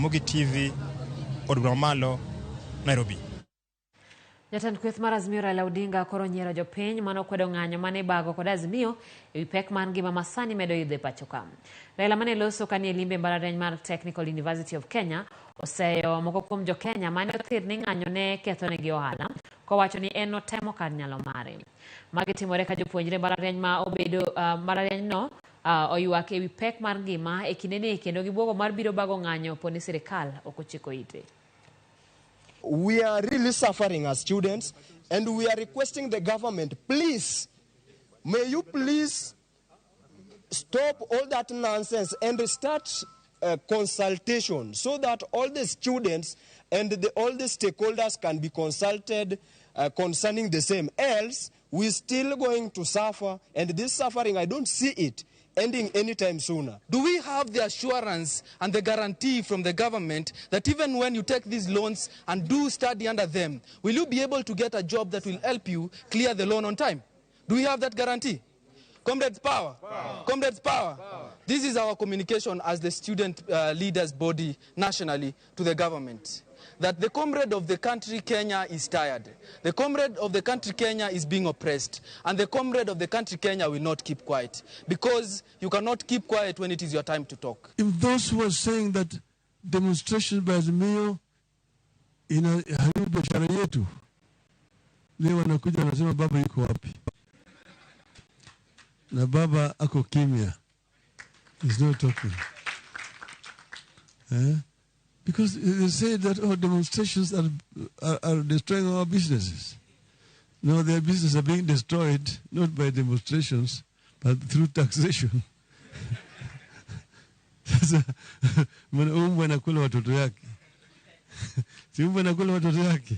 Ramogi TV, Od Bura Mamalo, Nairobi. Jatend kweth mar Azimio Raila Odinga koro onyiero jopiny mane okwedo ng'anyo mane ibago kod Azimio ewi pek mar ngima ma sani medo idho e pacho ka. Raila mane loso kanie limbe e mbalariany mar Technical University of Kenya oseyo moko kuom jo Kenya mane othir ni ng'anyo ne kethonegi ohala kowacho ni en notemo kar nyalo mare. Magi timore ka jopuonjre mbalariany ma obedo mbalariany no oywak ewi pek mar ngima e kindeni kendo gibuogo mar biro bago ng'anyo poni sirikal ok ochiko ite. We are really suffering as students, and we are requesting the government, please, may you please stop all that nonsense and start consultation so that all the students and all the stakeholders can be consulted concerning the same. Else, we're still going to suffer, and this suffering, I don't see it ending anytime sooner. Do we have the assurance and the guarantee from the government that even when you take these loans and do study under them, will you be able to get a job that will help you clear the loan on time? Do we have that guarantee? Comrades, power. Power. Comrades, power. Power. This is our communication as the student leaders body nationally to the government. That the comrade of the country Kenya is tired. The comrade of the country Kenya is being oppressed. And the comrade of the country Kenya will not keep quiet. Because you cannot keep quiet when it is your time to talk. If those who are saying that demonstration by Azimio inaharibu biashara yetu, leo wanakuja wanasema baba yuko wapi? Na baba ako kimya. He's not talking. Because they say that, oh, demonstrations are destroying our businesses. No, their businesses are being destroyed, not by demonstrations, but through taxation. Sasa, umbwa anakula watoto yake. Si umbwa anakula watoto yake.